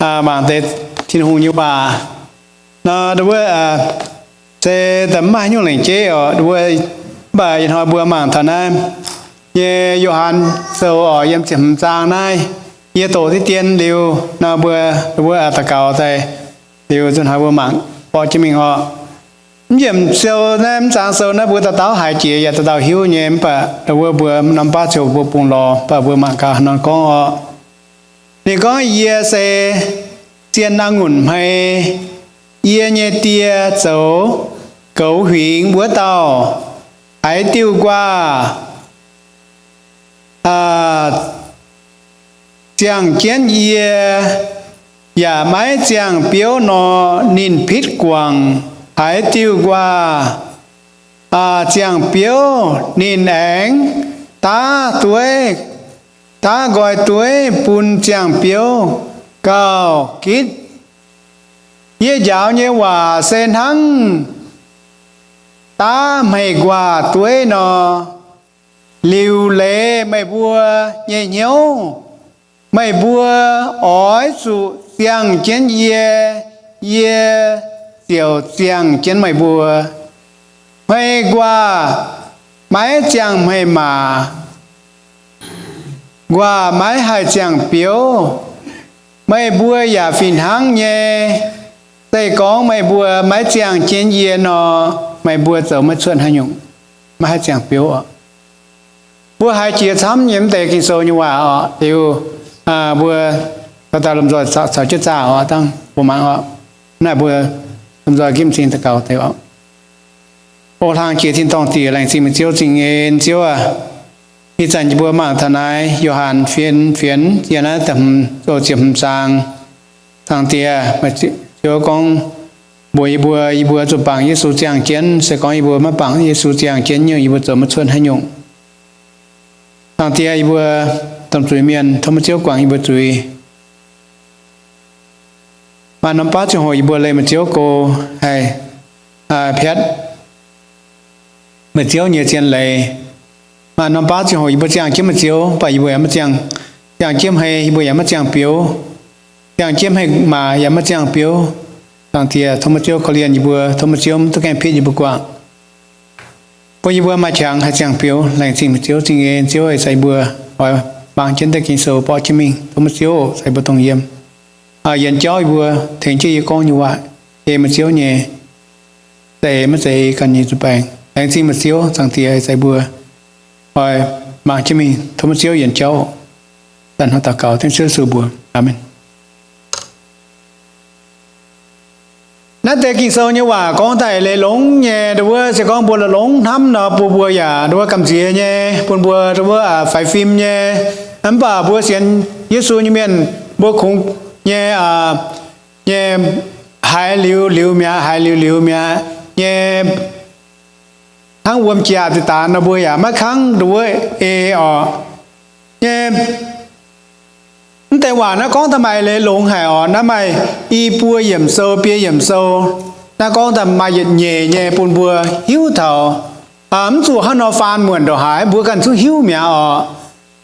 mangc deix Tin-Hungh nyei waac nor, wuov se da'maaih nyungc lengc jeiv oc. Mv baac ih hnoi mbuo mangc taux naaiv nyei Yo^han Sou oc, yiem ziepc hmz zaang naaiv, yie doqc diqv dien liuz nor, mbuo wuov daux gaux daaih liuz, zunh hnoi mbuo mangc borqv jienv mingh oc. Mv yiemc sou naaiv, mv zaang sou naaiv mbuo dauh dauh haiz jiex yaac dauh dauh hiuv nyei, mv baac wuov mbuo norm baav ziouc mbuo bungx lorz, mv baac mbuo mangc gaax hnangv nor gorngv oc. Ninh gorngv, Yie se zien a'ngunc hmei. Yie nyei Die zoux goux huingx wuov dauh. Haaix diuh nquaah ziangh jienv yie yaac maiv ziangh biouv nor, ninh pitv guangc. Haaix diuh nquaah ziangh biouv, ninh aengx daav dueiv, daav nqoi dueiv bun ziangh biouv gauh gitv. Yie njaaux nyei waac se hnangv daav hmeic nquaah dueiv nor. Liuc leiz meih mbuo nyei hnyouv. Meih mbuo oix zuqc ziangh jienv yie, yie ziouc ziangh jienv meih mbuo. Hmeic nquaah maiv ziangh hmeic maac, nquaah maiv haih ziangh biouv. Meih mbuo yaac fih hnangv nyei. Se gorngv meih mbuo maiv ziangh jienv yie nor, meih mbuo zoux maiv cuotv haaix nyungc, maiv haih ziangh biouv oc. Mbuo haiz jiex camv nyei mv deix Ging-Sou nyei waac oc. Liuz mbuo dauh dauh lomh nzoih caux jienv zaah oc, dangh mbuo mangc oc. Naaiv mbuo lomh nzoih nqemh cing daux gaux deix oc. O hlang jiex tin-dorngh Diex, laengz zingh meih Ziouv, zingh en Ziouv aac. Ih zanc yie mbuo mangc taux naaiv Yo^han fienx, fienx yiem naaiv da'hmz, o, ziepc hmz zaang. Zaangc Diex, meih Ziouv gorngv mbuox yie mbuo, yie mbuo zuqc bangc Yesu ziangh jienv. Se gorngv yie mbuo maiv bangc Yesu ziangh jienv nyungc, yie mbuo zoux maiv cuotv haaix nyungc. Zaangc Diex, yie mbuo domh zuiz-mienh, tov meih Ziouv guangc yie mbuo zuiz. Maaih norm baav ziangh hoc yie mbuo leih meih Ziouv go haih piatv meih Ziouv nyei zien leiz. Maaih norm baav ziangh hoc yie mbuo ziangh jienv meih Ziouv, mv baac yie mbuo yaac maiv ziangh, ziangh jienv hmei yie mbuo yaac maiv ziangh biouv, ziangh jienv hmei maac yaac maiv ziangh biouv. Zaangc Diex, tov meih Ziouv korv-lienh yie mbuo, tov meih Ziouv mv duqv gaengh pitv yie mbuo guangc, bun yie mbuo maaih qangx haih ziangh biouv. Laengz zingh meih Ziouv, zingh en Ziouv, eix sai yie mbuo oix mangc jienv deix Ging-Sou borqv jienv mingh. Tov meih Ziouv oc, sai yie mbuo dongh yiem, yienx jauv yie mbuo, tengx jienv yie gorngv nyei waac, ei meih Ziouv nyei za'eix maiv zeiz ei ganh nyei zuqc baengc. Laengz zingh meih Ziouv, Zaangc Diex, eix sai yie mbuo oix mangc jienv mingh. Tov meih Ziouv yienx jauv oc. Da'hnangv daux gaux dengv Ziouv Yesu mbuox. Aamen. Naaiv deix Ging-Sou nyei waac gorngv daaih leiz longx nyei. Nduov wuov se gorngv mbuo longx hnamv nor, bun mbuo yaac nduov wuov gamh nziex nyei, bun mbuo nduov wuov faix fim nyei. Mv baac mbuo sienx Yesu nyei mienh, mbuo kungx nyei, nyei haiz liuz liuz mi'aqv, haiz liuz liuz mi'aqv nyei. Hnangv wuom jaax deix daax nor, mbuo yaac maiv kangv nduov wuov ei oc. Nyei mv deix waac naaiv gorngv daaih maaih leiz longx haic oc. Naaiv maaih i buo yiemc sou, biei yiemc sou. Naaiv gorngv daaih maaih yietc nyeic nyei bun mbuo hiuv taux mv zuqc hnangv nor faan muonc ndongc haaix, mbuo ganh zungv hiuv mi'aqv oc.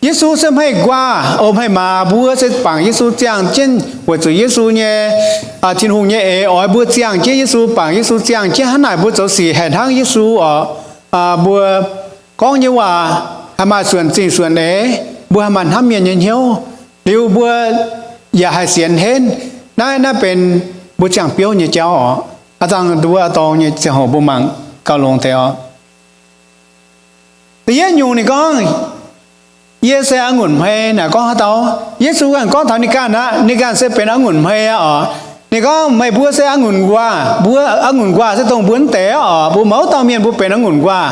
Yesu se hmeiv nquaah, o, hmeiv maaz. Mbuo se bangc Yesu ziangh jienv weic zuqc Yesu nyei, Tin-Hungh nyei eix oix mbuo ziangh jienv Yesu, bangc Yesu ziangh jienv. Hnangv naaic mbuo zoux sic haih hnangv Yesu oc. Mbuo gorngv nyei waac haih maaih suonc zingh suonc eix, mbuo haih maaih hnamv mienh nyei hnyouv, liuz mbuo yaac haih sienx henv. Naaiv, naaiv benx mbuo ziangh biouv nyei jauv oc. Aav dangh nduov wuov dorngx nyei ziangh hoc mbuo mangc gauh longx deix oc. Da'yietv nyungc ninh gorngv, Yie se a'ngunc hmei. Naaic gorngv haaix dauh? Yesu ganh gorngv taux ninh ganh aqv. Ninh ganh se benx a'ngunc hmei aqv oc. Ninh gorngv, Meih mbuo se a'ngunc nquaah. Mbuo a'ngunc nquaah se dongh mbuo mv deix oc. Mbuo mouz dauh mienh mbuo benx a'ngunc nquaah.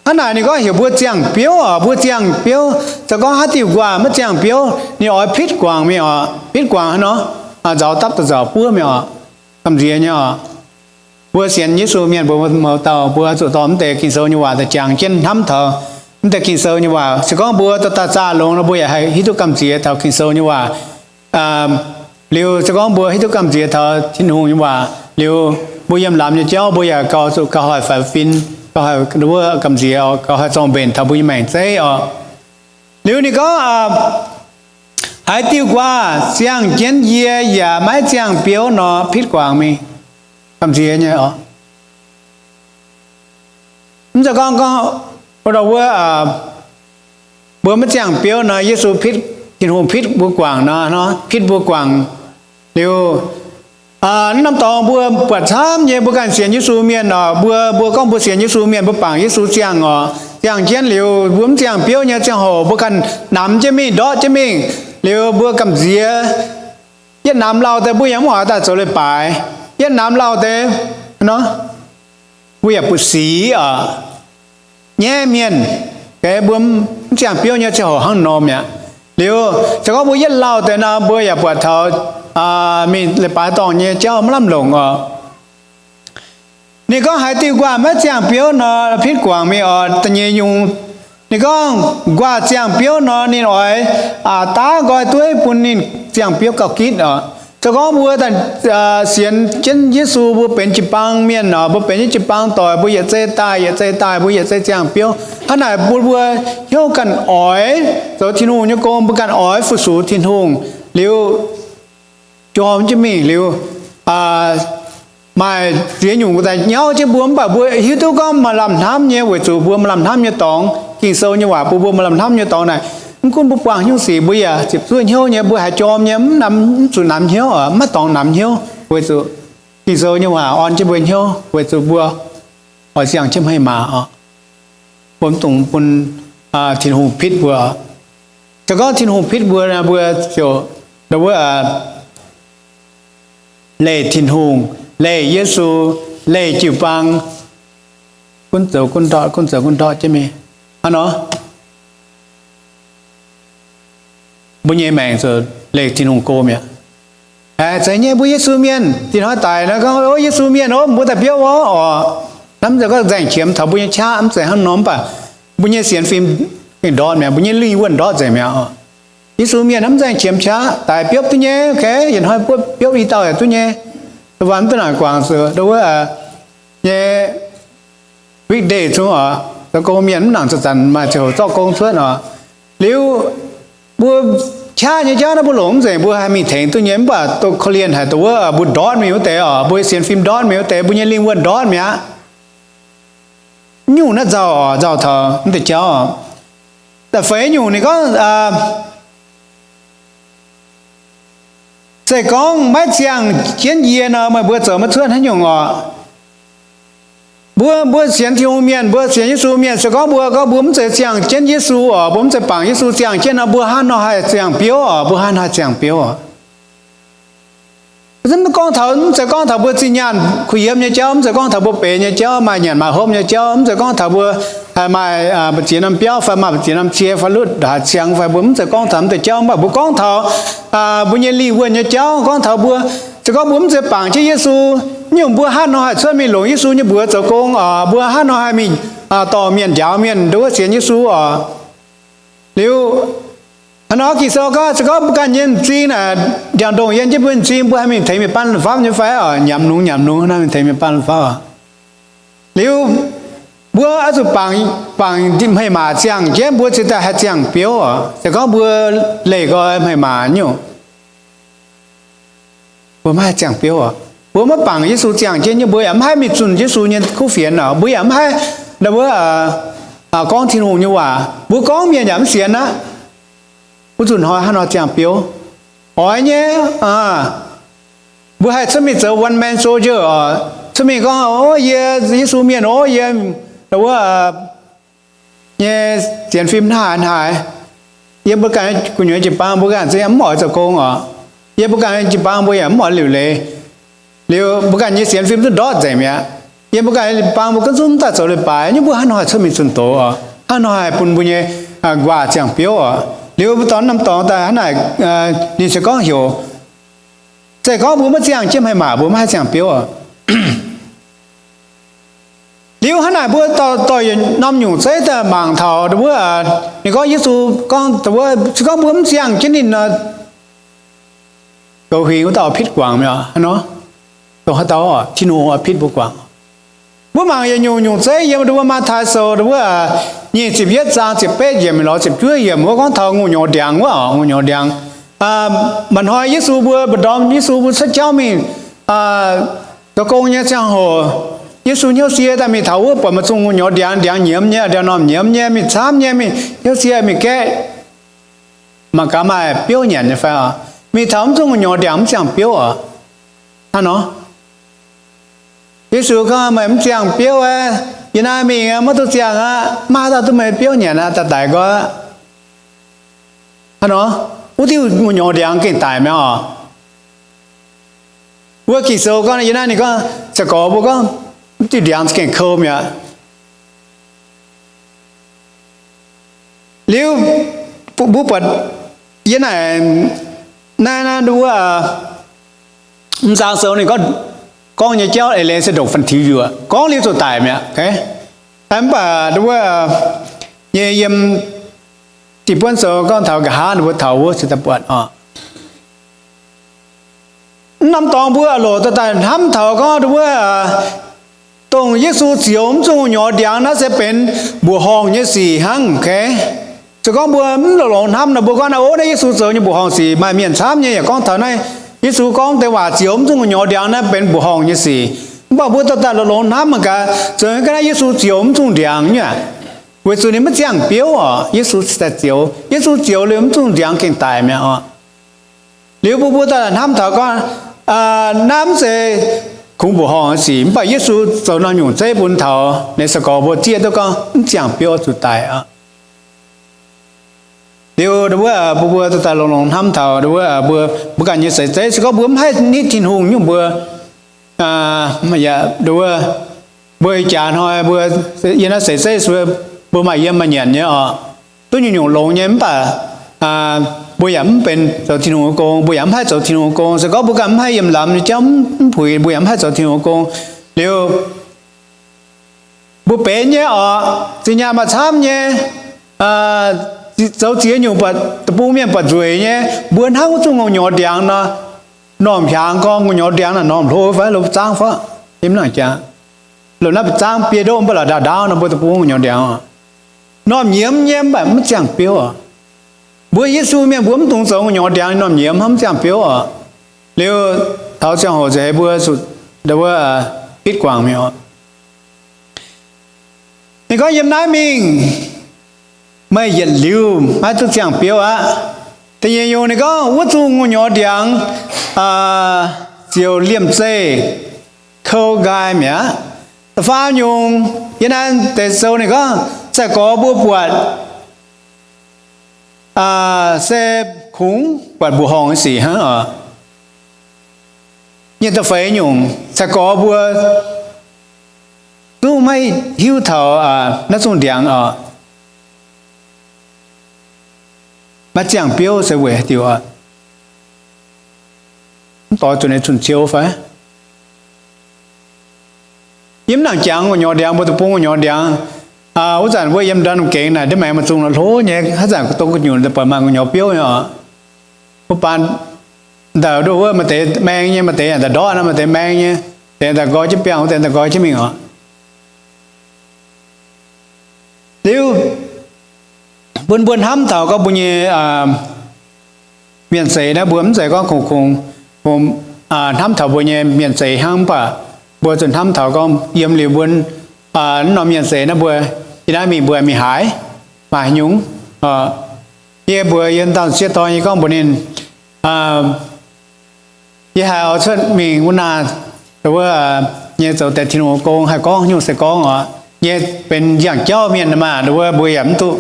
Hnangv naaic ninh gorngv heuc mbuo ziangh biouv oc. Mbuo ziangh biouv, se gorngv haaix diuh nquaah maiv ziangh biouv, ninh oix pitv guangc mingh oc. Pitv guangc haaix nor? Nzauz dapv da'nzauc buov mingh oc. Gamh nziex nyei oc. Mbuo sienx Yesu mienh mbuo mouz dauh, mbuo oix zuqc dorh mv deix Ging-Sou nyei waac daaih jangx jienv hnamv taux mv deix Ging-Sou nyei waac. Se gorngv mbuo dorh daaih zaah longx nor, mbuo yaac haih hiuv duqv gamh nziex taux Ging-Sou nyei waac. Liuz se gorngv mbuo hiuv duqv gamh nziex taux Tin-Hungh nyei waac liuz, mbuo yiem lamz nyei jauv mbuo yaac gauh zuqc gauh haih faix fim, gauh haih nduov wuov gamh nziex oc, gauh haih zorng-mbenc taux mbuo nyei maengc zeiv oc. Liuz ninh gorngv, Haaix diuh nquaah ziangh jienv yie yaac maiv ziangh biouv nor, pitv guangc mingh. Gamh nziex nyei oc. Mv zeiz gorngv, gorngv wuov, mbuo maiv ziangh biouv nor, Yesu pitv, Tin-Hungh pitv mbuo guangc nor, pitv mbuo guangc liuz, norm dorngx mbuo buatc camv nyei, mbuo ganh sienx Yesu mienh oc, mbuo, mbuo gorngv mbuo sienx Yesu mienh, mbuo bangc Yesu ziangh oc, ziangh jienv liuz, mbuo mv ziangh biouv nyei ziangh hoc, mbuo ganh namx jienv mingh, ndortv jienv mingh. Liuz mbuo gamh nziex, yietv namx lauh deix mbuo yaac mv oix daaih zoux leiz-baaix. Yietv namx lauh deix nor, mbuo yaac buoz sic oc, nyaiv mienh, mbuo mv ziangh biouv nyei ziangh hoc hnangv nor mi'aqv. Liuz se gorngv mbuo yietv lauh deix nor, mbuo yaac buatc taux mingh leiz-baaix dorngh nyei jauv maiv lamh longc oc. Ninh gorngv haaix diuh nquaah maiv ziangh biouv nor, pitv guangc mingh oc. Da'nyeic nyungc, ninh gorngv nquaah ziangh biouv nor, ninh oix daav nqoi dueiv bun ninh ziangh biouv gauh gitv oc. Se gorngv mbuo sienx jienv Yesu, mbuo benx jiu-baang mienh oc, mbuo benx jiu-baang doic, mbuo yietc zei daaih, yietc zei daaih, mbuo yietc zei ziangh biouv. Hnangv naaic bun mbuo hnyouv ganh oix zoux Tin-Hungh nyei gong, mbuo ganh oix fu-sux Tin-Hungh liuz, jorm jienv mingh liuz, maaih ziex nyungc daaih nyauv jienv mbuo, mv baac mbuo hiuv duqv gorngv maaih lamh hnamv nyei, weic zuqc mbuo maaih lamh hnamv nyei dorngx. Ging-Sou nyei waac bun mbuo maaih lamh hnamv nyei dorngx naaic, mv gunv mbuo buangh hnyouv sic, mbuo yaac ziepc zuoqv hnyouv nyei, mbuo haiz jorm nyei, mv zuqc namx hnyouv, maiv dorngx namx hnyouv, weic zuqc Ging-Sou nyei waac orn jienv mbuo hnyouv, weic zuqc mbuo oix ziangh jienv hmei maac oc, mbuo mv dungx bun Tin-Hungh pitv mbuo. Se gorngv Tin-Hungh pitv mbuo, mbuo ziouc wuov, leih Tin-Hungh, leih Yesu, leih jiu-baang, gunv zoux gunv ndortv, gunv zoux gunv ndortv jienv mingh. Hnangv nor, mbuo nyei maengc zuqc leih Tin-Hungh go mi'aqv. Zeiz nyei, mbuo Yesu mienh, dinh hnoi daic nor gorngv, o, Yesu mienh, o, mbuo daaih biouv orv oc. Hnamv mv zeiz gorngv nzaeng qiemx taux mbuo nyei qaqv, mv zeiz hnangv nor, mv baac mbuo nyei sienx fim gengh ndortv mi'aqv, mbuo nyei lingh wuonh ndortv nzengc mi'aqv oc. Yesu mienh hnamv nzaeng qiemx qaqv, daic biopv duqv nyei, okay, yietc hnoi biopv i dauh yaac duqv nyei. Da'faanh mv duqv naaic guangc se wuov nyei weekday zungv oc, zoux gong mienh mv nangc zanc-zanc maaih ziangh hoc zorqv gong cuotv oc. Liuz mbuo qaqv nyei jauv naaiv mbuo longc mv nzengc, mbuo haih mingh tengx duqv nyei, mv baac doqc korv-lienh haic, dongh wuov mbuo ndortv mingh wuov deix oc, mbuo sienx fim ndortv mingh wuov deix, mbuo nyei lingh wuonh ndortv mi'aqv. Nyungc naaiv nzauh oc, nzauh taux mv deix jauv. Da'feix nyungc ninh gorngv, se gorngv maiv ziangh jienv yie nor, meih mbuo zoux maiv cuotv haaix nyungc oc. Mbuo, mbuo sienx Tin-Hungh mienh, mbuo sienx Yesu mienh, se gorngv mbuo, gorngv mbuo mv zeiz ziangh jienv Yesu oc, mbuo mv zeiz bangc Yesu ziangh jienv nor, mbuo hnangv nor haih ziangh biouv oc, mbuo hnangv nor haih ziangh biouv oc. Mv gorngv taux, mv zeiz gorngv taux mbuo zinh nyaanh kuh yiem nyei jauv, mv zeiz gorngv taux mbuo benx nyei jauv, maaih nyanc maaih hopv nyei jauv, mv zeiz gorngv taux mbuo haih maaih mbu'ziex norm biauv fai maaih mbu'ziex norm cie fai lutv haaix ciangx fai mbuo mv zeiz gorngv taux mv deix jauv, mv baac mbuo gorngv taux mbuo nyei lingh wuonh nyei jauv, gorngv taux mbuo, se gorngv mbuo mv zeiz bangc jienv Yesu, nyungc mbuo hnangv nor haih cuotv mingh longc Yesu nyei mbuox zoux gong oc, mbuo hnangv nor haih mingh dorh mienh njaaux mienh nduov sienx Yesu oc. Liuz hnangv nor Ging-Sou gorngv, se gorngv mbuo ganh nyei m'zing naaic ndiangx-ndongh yiem jienv mbuo m'zing, mbuo haih mingh tengx mienh baan fapv nyei fai oc, nyanc lungz nyanc lungz hnangv mingh tengx mienh baan fapv oc. Liuz mbuo oix zuqc bangc, bangc hmei-maac ziangh jienv mbuo cingx daaih haih ziangh biouv oc. Se gorngv mbuo leih nqoi hmei-maac nyungc, mbuo maiv haih ziangh biouv oc. Mbuo maiv bangc Yesu ziangh jienv nyei, mbuo yaac maiv haih mingh zunh Yesu nyei kuv fienx oc. Mbuo yaac maiv haih, wuov, gorngv Tin-Hungh nyei waac. Mbuo gorngv mienh yaac mv sienx aqv. Mbuo zuqc hnoi hnangv nor ziangh biouv. Oix nyei, mbuo haih cuotv mingh zoux one man soldier oc. Cuotv mingh gorngv, o, yie Yesu mienh, o, yie, wuov, nyei sienx fim hnangv haaix hnangv haaix. Yiem mbuo ganh gu'nyuoz jiu-baang mbuo ganh zungv mv oix zoux gong oc. Yiem mbuo ganh jiu-baang mbuo yaac mv oix liuc leiz. Liuz mbuo ganh nyei sienx fim zungv ndortv nzengc mi'aqv. Yiem mbuo ganh jiu-baang mbuo gunv zungv mv daaih zoux leiz-baaix, nyungc mbuo hnangv nor haih cuotv mingh zunh doz oc. Hnangv nor haih bun mbuo nyei nquaah ziangh biouv oc. Liuz mbuo dorh norm dorngx daaih hnangv naaic, ninh se gorngv heuc, se gorngv mbuo maiv ziangh jienv hmei-maac, mbuo maiv haih ziangh biouv oc. Liuz hnangv naaic mbuo dorh, dorh yietc norm nyungc zeiv daaih mangc taux wuov, ninh gorngv Yesu gorngv, se gorngv mbuo mv ziangh jienv ninh nor, goux huingx wuov dauh pitv guangc mi'aqv nor. Dongh haaix dauh oc, Tin-Hungh oix pitv mbuo guangc. Mbuo mangc yietc nyungc nyungc zeiv yiem wuov Matv^taai Sou wuov nyic ziepc yietv zaang ziepc betv yiemc lorz ziepc juov yiemc wuov gorngv taux ngu'nyuoz ndiangx wuov oc, ngu'nyuoz ndiangx. Mba'hnoi Yesu mbuo, mbu'ndorm Yesu mbuo cuotv jauv mingh zoux gong nyei ziangh hoc, Yesu hnyouv sie daaih mingh taux wuov, buatc maaih zungh ngu'nyorx ndiangx, ndiangx nyiemz nyei, ndiangx-normh nyiemz nyei, mingh camv nyei, mingh hnyouv sie mingh gaeqv, mangc gaax maaih biouv nyanc nyei fai oc. Mingh taux mv zungh ngu'nyorx ndiangx mv ziangh biouv oc. Hnangv nor, Yesu gorngv, meih mv ziangh biouv aqv, yie naaiv mingh maiv duqv ziangh aqv, maiv haaix dauh duqv meih biouv nyanc aqv, daaih daic nqoi aqv. Hnangv nor, wuov diuh ngu'nyorx ndiangx gengh daic mi'aqv oc. Wuov Ging-Sou gorngv, yie naaiv ninh gorngv, za'gengh mbuo gorngv, wuov diuh ndiangx za'gengh kou mi'aqv. Liuz, mbuo buatc yie naaic, naaiv, naaiv wuov, m'nzang sou ninh gorngv, gorngv nyei jauv eix leiz se ndongc fan tiux yuoqc, gorngv liuz zuqc daic mi'aqv. Mv baac wuov, nyei yiem Dih Buonv Sou gorngv taux nqa'haav ninh mbuo taux wuov se daaih buatc oc. Mv norm dorngx mbuo loc daaih hnamv taux gorngv wuov, dongh Yesu zioux mv zungh ngu'nyorx ndiangx naaiv se benx mbuoqc horngh nyei sic hnangv. Se gorngv mbuo mv longx-longx hnamv nor, mbuo gorngv naaiv, o, naaiv Yesu zoux nyei mbuoqc horngh sic, maaih mienh camv nyei yaac gorngv taux naaiv Yesu gorngv deix waac zioux mv zungh ngu'nyorx ndiangx naaiv benx mbuoqc horngh nyei sic. Mv baac mbuo daaih daaih longx-longx hnamv mangc gaax, zoux ga'naaiv Yesu zioux mv zungh ndiangx nyei, weic zuqc ninh maiv ziangh biouv oc. Yesu daaih zioux, Yesu zioux liuz mv zungh ndiangx gengh daic mi'aqv oc. Liuz mbuo, mbuo daaih hnamv taux gorngv, naaiv mv zeiz kungx mbuoqc horngh nyei sic, mv baac Yesu zoux norm nyungc zeiv bun taux ninh sai-gorx mbuo zieqv duqv gorngv mv ziangh biouv zuqc daic oc. Liuz wuov, mbuo, mbuo daaih longx-longx hnamv taux wuov, mbuo, mbuo ganh nyei seix zeiv, se gorngv mbuo mv haih nitv Tin-Hungh nyungc mbuo, wuov, mbuo ih jaax hnoi mbuo yiem naaiv seix zeiv, mbuo maaih yiem maaih nyanc nyei oc, duqv nyungc-nyungc longx nyei, mv baac mbuo yaac mv benx zoux Tin-Hungh nyei gong, mbuo yaac mv haih zoux Tin-Hungh nyei gong. Se gorngv mbuo ganh mv haih yiem lamz nyei jauv mv puix, mbuo yaac mv haih zoux Tin-Hungh nyei gong. Liuz mbuo benx nyei oc, zinh nyaanh maaih camv nyei, zoux ziex nyungc buatc deic-bung mienh buatc nzueic nyei, mbuo hnangv wuov zungh ngu'nyorx ndiangx nor, normh hiaangx gorngv ngu'nyorx ndiangx naaic normh hlo fai hlo zaangv fai, yiem naaic jaax, loz naaiv zaangv biei ndoqv mv baac la'ndaauh ndaauv nor, mbuo deic-bung ngu'nyorx ndiangx oc, normh nyiemz nyei mv baac mv ziangh biouv oc. Mbuo Yesu mienh mbuo mv dungx zoux ngu'nyorx ndiangx normh nyiemz hnangv, mv ziangh biouv oc. Liuz taux ziangh hoc za'eix mbuo zuqc wuov, bitv guangc mi'aqv oc. Ninh gorngv yiem naaiv mingh meih yietc liuz maiv duqv ziangh biouv aqv. Da'nyeic nyungc ninh gorngv wuov zungh ngu'nyorx ndiangx ziouc liemh zeih kou nqaai mi'aqv. Da'faam nyungc yiem naaiv deix sou ninh gorngv sai-gorx mbuo buatc se kungx buatc mbuoqc horngh nyei sic hnangv oc. Nyei da'feix nyungc sai-gorx mbuo zungv maiv hiuv taux naaiv zungh ndiangx oc. Maiv ziangh biouv se weic haaix diuc oc? Mv doix zuqc ninh cun-ciou fai? Yiem mv nangc jangx ngu'nyorx ndiangx, mbuo deic-bung ngu'nyorx ndiangx, wuov zanc wuov yiem ndorm gengx naaic ndiev maengx maaih zungh nor hlo nyei, haaix zanc dongh gu'nyuoz buatc maaih ngu'nyorx biouv nyei oc. Mbuo baan ndau wuov maaih deix maeng nyei, maaih deix yaac daaih ndortv nor, maaih deix maeng nyei, deix daaih nqoi jienv biangh, wuov deix daaih nqoi jienv mingh oc. Liuz bun mbuo hnamv taux gorngv mbuo nyei mienh seix naaiv, mbuo mv zeiz gorngv kungx, kungx hnamv taux mbuo nyei mienh seix hnangv, mv baac mbuo zuqc hnamv taux gorngv yiem liuz mbuo norm mienh seix naaiv, mbuo yiem naaiv mingh mbuo mingh haaix, maaih haaix nyungc. Yie mbuox yie dauh sieqv dorn, yie gorngv mbuox ninh, yie haiz oix cuotv mingh wuov naaiv, wuov, nyei zoux deix Tin-Hungh gong, haih gorngv nyungc se gorngv oc. Nyei benx yangh jauv mienh maah, wuov, mbuo yaac mv duqv,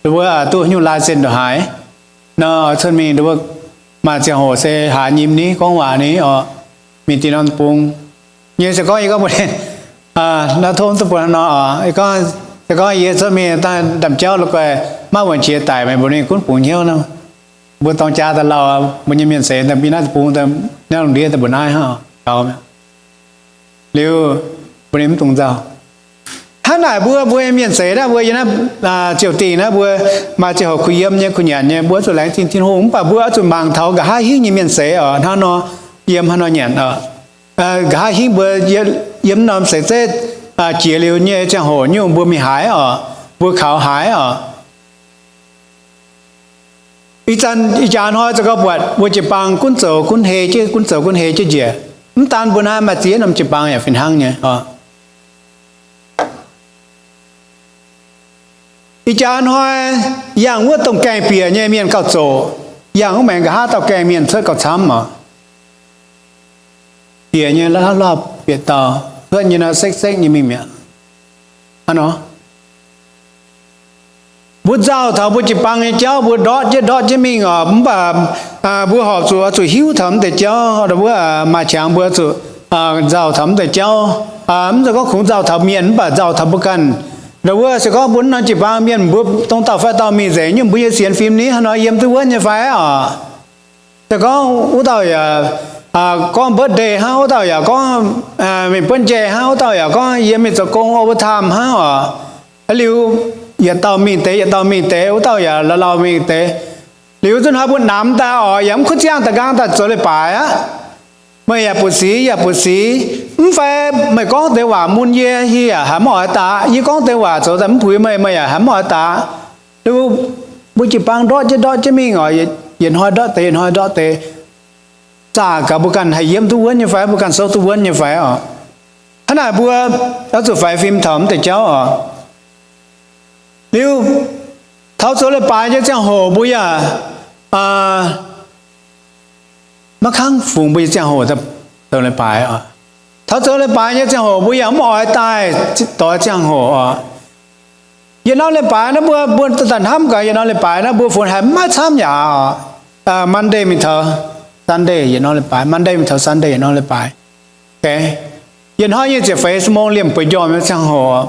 wuov, duqv nyungc license ndongc haaix. Nor oix cuotv mingh, wuov, maaih ziangh hoc se haaix nyim ni, gorngv waac ni oc, mingh dinh norm bung. Nyei se gorngv yie gorngv mbuox ninh, nor tov duqv mbuox nor oc, se gorngv yie cuotv mingh daaih ndaamv-jauv la'guaih maiv wuonc qiex daic, meih mbuox ninh gunv bungx hnyouv nor. Mbuo dorng jaa daaih lauh, mbuo nyei mienh seix daaih mingh naaiv bung, naaiv lungh ndiev daaih mbuo naaiv hnangv gaux. Liuz mbuo ninh mv dungx nzauh. Hnangv naaic mbuo, mbuo nyei mienh seix naaiv, mbuo yiem naaiv ziouc dingh naaiv, mbuo maaih ziangh hoc kuh yiem nyei, kuh nyanc nyei, mbuo oix zuqc laengz zingh Tin-Hungh, mv baac mbuo oix zuqc mangc taux nqa'haav hingv nyei mienh seix oc, hnangv nor yiem, hnangv nor nyanc oc. Nqa'haav hingv mbuo yiem norm seix zeiv jiex liuz nyei ziangh hoc nyungc mbuo mingh haaix oc, mbuo kaux haaix oc. Ih zanc ih jaax hnoi za'gengh buatc mbuo jiu-baang gunv zoux gunv hei jienv, gunv zoux gunv hei jienv njiec. Mv daan mbuo naaiv, maaih ziex norm jiu-baang yaac fih hnangv nyei. Ih jaax hnoi yangh wuov domh gaengh bieqc nyei mienh gauh zoqc, yangh wuov maengx nqa'haav dauh gaengh mienh cuotv gauh camv oc. Bieqc nyei la'haav lauh bieqc dauh, cuotv nyei nor sekv-sekv nyei mingh mi'aqv. Hnangv nor, mbuo nzauh taux mbuo jiu-baang nyei jauv, mbuo ndortv jienv ndortv jienv mingh oc. Mv baac mbuo horpc zuqc oix zuqc hiuv taux mv deix jauv, wuov maaih qangx mbuo zuqc nzauh taux mv deix jauv. Mv zeiz gorngv kungx nzauh taux mienh, mv baac nzauh taux mbuo ganh. Wuov se gorngv mbuo norm jiu-baang mienh, mbuo dongh dauh fai dauh mingh nzengc nyungc, mbuo nyei sienx fim ni hnangv nor yiem duqv wuonv nyei fai oc? Se gorngv wuov dauh yaac gorngv birthday hnangv, wuov dauh yaac gorngv mingh buonv njaih hnangv, wuov dauh yaac gorngv yie mingh zoux gong overtime hnangv oc. Liuz yietc dauh mingh deix, yietc dauh mingh deix, wuov dauh yaac lauh lauh mingh deix. Liuz zuqc hnoi mbuo namx daaih oc, yaac mv kuv ziangh daaih nqaang daaih zoux leiz-baaix aqv. Meih yaac buoz-sic, yaac buoz-sic. Mv fai meih gorngv deix waac mun yie, yie yaac haiz mv oix daaih. Yie gorngv deix waac zoux daaih mv puix meih, meih yaac haiz mv oix daaih. Liuz mbuo jiu-baang ndortv jienv ndortv jienv mingh oc, yietc hnoi ndortv deix, yietc hnoi ndortv deix. Zaah gaax mbuo ganh haih yiem duqv wuonv nyei fai, mbuo ganh souv duqv wuonv nyei fai oc. Hnangv naaic mbuo oix zuqc faix fim taux mv deix jauv oc. Liuz taux zoux leiz-baaix nyei ziangh hoc mbuo yaac maiv kangv fungx mbuo nyei ziangh hoc zoux leiz-baaix oc. Taux zoux leiz-baaix nyei ziangh hoc mbuo yaac mv oix daaih doix ziangh hoc oc. Yietc norm leiz-baaix naaiv mbuo, mbuo daaih hnamv gaax, yietc norm leiz-baaix naaiv mbuo funx haiz maiv camv yaac oc. Monday mingh taux Sunday yietc norm leiz-baaix, Monday mingh taux Sunday yietc norm leiz-baaix. Yietc hnoi nyei ziepc feix ชั่วโมง liemh bueix njormh nyei ziangh hoc.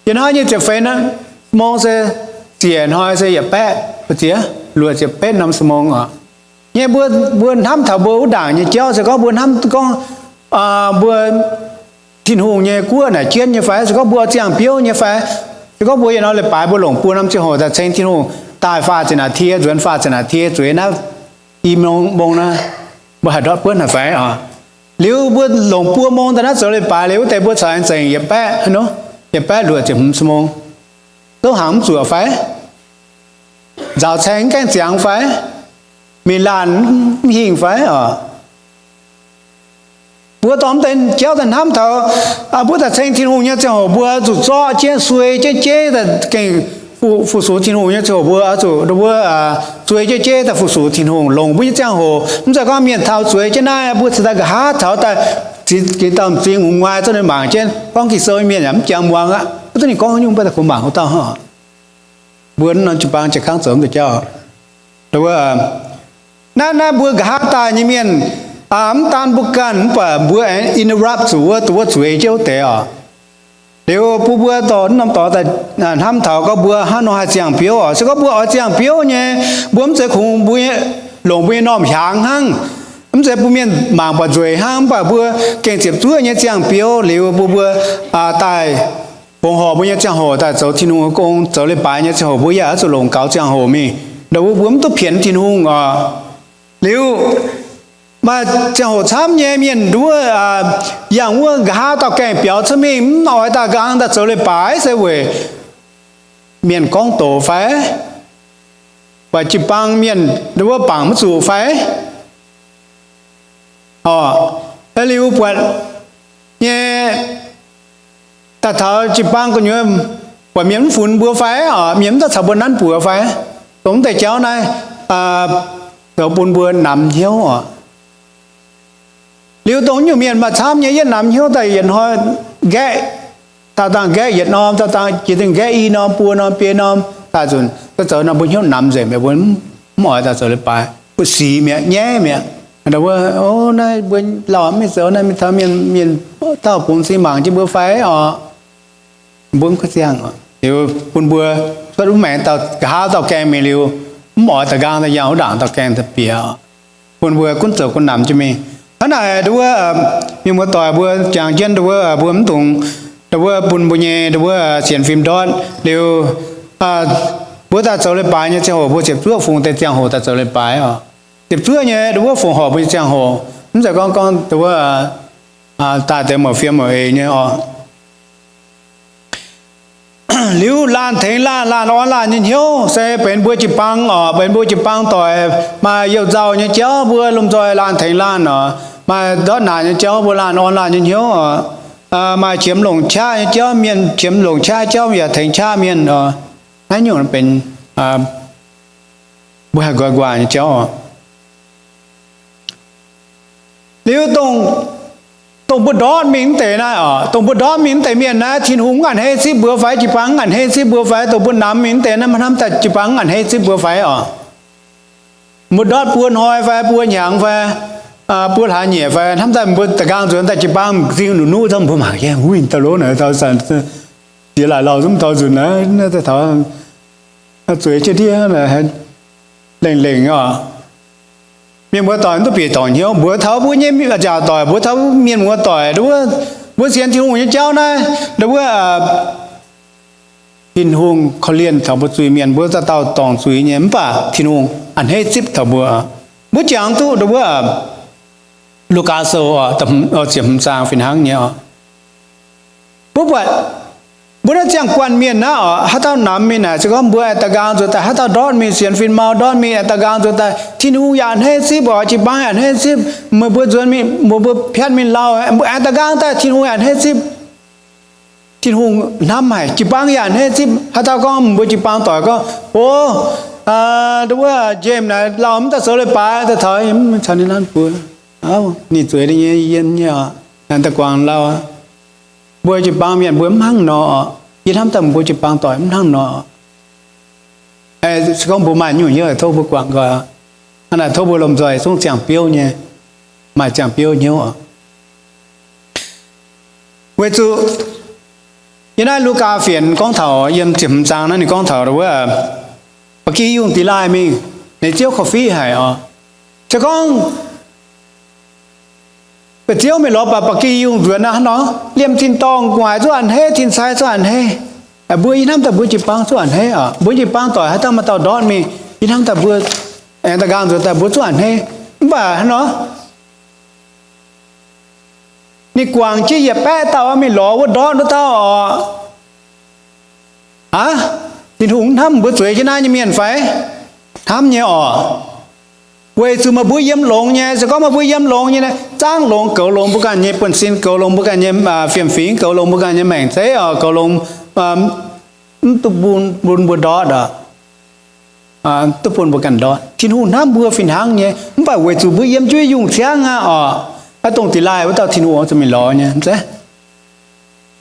Yietc hnoi nyei ziepc feix ชั่วโมง se ziec hnoi se yietc baeqv, ziec luoqc ziepc betv norm ชั่วโมง oc. Nyei mbuo, mbuo hnamv taux mbuo wuov ndaangc nyei jauv se gorngv mbuo hnamv gorngv mbuo Tin-Hungh nyei guoqv naaic jienv nyei fai, se gorngv mbuo oix ziangh biouv nyei fai, se gorngv mbuo yietc norm leiz-baaix mbuo longc buo norm ziangh hoc daaih ceng Tin-Hungh daaih faah ziepc นาที, nzuonx faah ziepc นาที, zueiz naaiv i ชั่วโมง naaiv, mbuo haih ndortv buonv haic fai oc? Liuz mbuo longc buo ชั่วโมง daaih naaiv zoux leiz-baaix liuz wuov deix mbuo caux aengx zengc yietc baeqv, yietc baetv luoqc ziepc hmz ชั่วโมง, zouv hnaangx mv zuoqc fai? Nzaaux caeng mv gaengh ziangx fai? Mingh laanh mv hingh fai oc? Mbuo dorh mv deix jauv daaih hnamv taux mbuo daaih ceng Tin-Hungh nyei ziangh hoc mbuo zuqc zorqv jienv suei jienv jeiv daaih gengh fu-sux Tin-Hungh nyei ziangh hoc mbuo oix zuqc wuov suei jienv jeiv daaih fu-sux Tin-Hungh longc mbuo nyei ziangh hoc. Mv zeiz gorngv mienh taux zueiz jienv naaiv mbuo cingx daaih nqa'haav taux daaih ziex dauh m'zing ngux nguaai zorqv ninh mangc jienv gorngv Ging-Sou nyei mienh yaac mv jangx muangx aqv. Mv duqv ninh gorngv nyungc mbuo daaih kungx mangc wuov dauh hnangv. Mbuo norm jiu-baang jiez kangv zoux mv deix jauv. Naaiv, naaiv mbuo nqa'haav daaih nyei mienh, mv daan mbuo ganh mv baac mbuo aengx interrupt zuqc wuov, wuov zueiz jienv wuov deix oc. Liuz bun mbuo dorh norm dorngx daaih hnamv taux gorngv mbuo hnangv nor haih ziangh biouv oc. Se gorngv mbuo oix ziangh biouv nyei, mbuo mv zeiz kungx mbuo longc mbuo nyei normh hiaangx hnangv. Mv zeiz bun mienh mangc buatc nzueic hnangv, mv baac mbuo gengh ziepc zuoqv nyei ziangh biouv liuz bun mbuo daaih fongc horc mbuo nyei ziangh hoc daaih zoux Tin-Hungh nyei gong, zoux leiz-baaix nyei ziangh hoc mbuo yaac oix zuqc longc gaux ziangh hoc mingh. Ndau wuov mbuo mv duqv pienx Tin-Hungh oc. Liuz maaih ziangh hoc camv nyei mienh nduov yangh wuov nqa'haav dauh gaengh biaux cuotv mingh, mv oix daaih nqaang daaih zoux leiz-baaix se weic mienh gorngv doqc fai? Weic jiu-baang mienh nduov bangc mv zuqc fai? Oc, liuz buatc nyei daaih taux jiu-baang gu'nyuoz buatc mienh mv funx mbuo fai oc, mienh mv daaih caux mbuo nanv buoz fai? Dongh mv deix jauv naaiv zoux bun mbuo namx hnyouv oc. Liuz dongh nyungc mienh maaih camv nyei, yietv namx hnyouv daaih yietc hnoi nqaeqv, daauh dangh nqaeqv yietc norm, daauh dangh jiex dingh nqaeqv i norm, buo norm, biei norm, daaih zunc zoux nor mbuo hnyouv namx nzengc mi'aqv, mbuo mv oix daaih zoux leiz-baaix, mbuo sic mi'aqv, nyaiv mi'aqv. Naaiv mbuo, o, naaiv mbuo lauh mv mingh zoux naaiv mingh taux mienh, mienh dauh bungx cing mangc jienv mbuo fai oc? Mbuo mv gaengh ziangh oc. Liuz bun mbuo cuotv wuov maengx dauh nqa'haav dauh gaengh mingh liuz, mv oix daaih nqaang daaih yangh wuov ndaangc dauh gaengh daaih bieqc oc. Bun mbuo gunv zoux gunv namx jienv mingh. Hnangv naaic, ndau wuov mienh muoz-doic mbuo jangx jienv ndau wuov, mbuo mv dungx ndau wuov bun mbuo nyei ndau wuov sienx fim ndortv liuz, mbuo daaih zoux leiz-baaix nyei ziangh hoc mbuo ziepc zuoqv fungx deix ziangh hoc daaih zoux leiz-baaix oc. Ziepc zuoqv nyei ndau wuov fongc horc mbuo nyei ziangh hoc, mv zeiz gorngv gorngv ndau wuov daaih deix mouc fiem mouc eix nyei oc. Liuz laanh tengx laanh, laanh orn laanh nyei hnyouv se benx mbuo jiu-baang oc, benx mbuo jiu-baang doic. Maaih youh nzauh nyei jauv mbuo lomh nzoih laanh tengx laanh oc. Maaih ndortv naanc nyei jauv mbuo laanh orn laanh nyei hnyouv oc. Maaih qiemx longc qaqv nyei jauv, mienh qiemx longc qaqv jauv yaac tengx qaqv mienh oc. Naaiv nyungc benx mbuo haih nqoi nquaah nyei jauv oc. Liuz dongh mbuo ndortv mingh mv deix naaiv oc, dongh mbuo ndortv mingh mv deix mienh naaiv, Tin-Hungh mv a'hneiv zipv mbuo fai? Jiu-baang mv a'hneiv zipv mbuo fai? Dongh mbuo namx mingh mv deix naaiv, hnamv daaih jiu-baang mv a'hneiv zipv mbuo fai oc? Mbuo ndortv buo hnoi fai buo hnyangx fai buo hlaax nyieqc fai, hnamv daaih mbuo da'nqaang nzuonx daaih jiu-baang m'zing nuqv-nuqv, mbuo mangc jienv, huiv, dauh loz naaic, dauh zanc ziex laaic lauh zungv taux nzunc naaiv, taux zueiz jienv ndiev lengh lengh oc. Mienh muoz doic mv duqv bieqc dorngc hnyouv. Mbuox taux mbuo nyei njaaux doic, mbuox taux mienh muoz doic, mbuo sienx Tin-Hungh nyei jauv naaiv, wuov Tin-Hungh korv-lienh taux mbuo zuiz-mienh, mbuo dauh dauh dorngc zuiz nyei, mv baac Tin-Hungh a'hneiv zipv taux mbuo. Mbuo jangx duqv wuov Lugaa Sou ziepc hmz zaang fih hnangv nyei oc. Mbuo buatc mbuo naaiv ziangh guanh mienh naaiv oc, haaix dauh namx mingh naaic, se gorngv mbuo aengx da'nqaang nzuonx daaih, haaix dauh ndortv mingh sienx fim mau ndortv mingh aengx da'nqaang nzuonx daaih, Tin-Hungh yaac a'hneiv zipv oc, jiu-baang yaac a'hneiv zipv. Meih mbuo nzuonx mingh, mbuo piatv mingh lauh, mbuo aengx da'nqaang daaih, Tin-Hungh yaac a'hneiv zipv. Tin-Hungh hnamv haic, jiu-baang yaac a'hneiv zipv. Haaix dauh gorngv mbuo jiu-baang doic gorngv, o, wuov James naaic lauh mv daaih zoux leiz-baaix daaih taux, mv caux ninh nanv buoz, ninh zueiz nyei, yiem nyei oc, daaih guangc lauh. Mbuo jiu-baang mienh mbuo mv hnangv nor oc. Yie hnamv daaih mbuo jiu-baang doic mv hnangv nor. Se gorngv mbuo maaih nyungc hnyouv tov mbuo guangc nqoi. Hnangv naaic tov mbuo lomh nzoih zungv ziangh biouv nyei, maaih ziangh biouv hnyouv oc. Weic zuqc yiem naaiv Lugaa fienx gorngv taux, yiem ziepc hmz zaang naaiv ninh gorngv taux wuov ba'gi yungh dingx laaih mingh, ninh ziouv korv-fiqv haic oc. Se gorngv ba'ziouv mingh lorz baac ba'gi yungh nzuonx aqv nor, liemh tin-dorngh gu'nguaaic zungv a'hneiv, tin-sai zungv a'hneiv. Mbuo yie hnamv daaih mbuo jiu-baang zungv a'hneiv oc. Mbuo jiu-baang doic haaix dauh maaih dauh ndortv mingh, yie hnamv daaih mbuo aengx da'nqaang nzuonx daaih mbuo zungv a'hneiv. Mv baac hnangv nor, ninh guangc jienv yietc baeqv dauh mingh lorz wuov ndortv wuov dauh oc. Aav, Tin-Hungh mv hnamv mbuo zueiz jienv naaiv nyei mienh fai? Hnamv nyei oc. Weic zuqc meih mbuo yiem longx nyei. Se gorngv meih mbuo yiem longx nyei, zaangv longx, goux longx mbuo ganh nyei buonv-sin, goux longx mbuo ganh nyei fiem-fingx, goux longx mbuo ganh nyei maengc zeiv oc, goux longx mv duqv bun mbuo ndortv oc. Duqv bun mbuo ganh ndortv. Tin-Hungh hnamv mbuo fih hnangv nyei, mv baac weic zuqc mbuo yiem jienv yungh ciangv aqv oc. Aa, dongh Delai wuov dauh Tin-Hungh oix zuqc mingh lorz nyei, mv zeiz?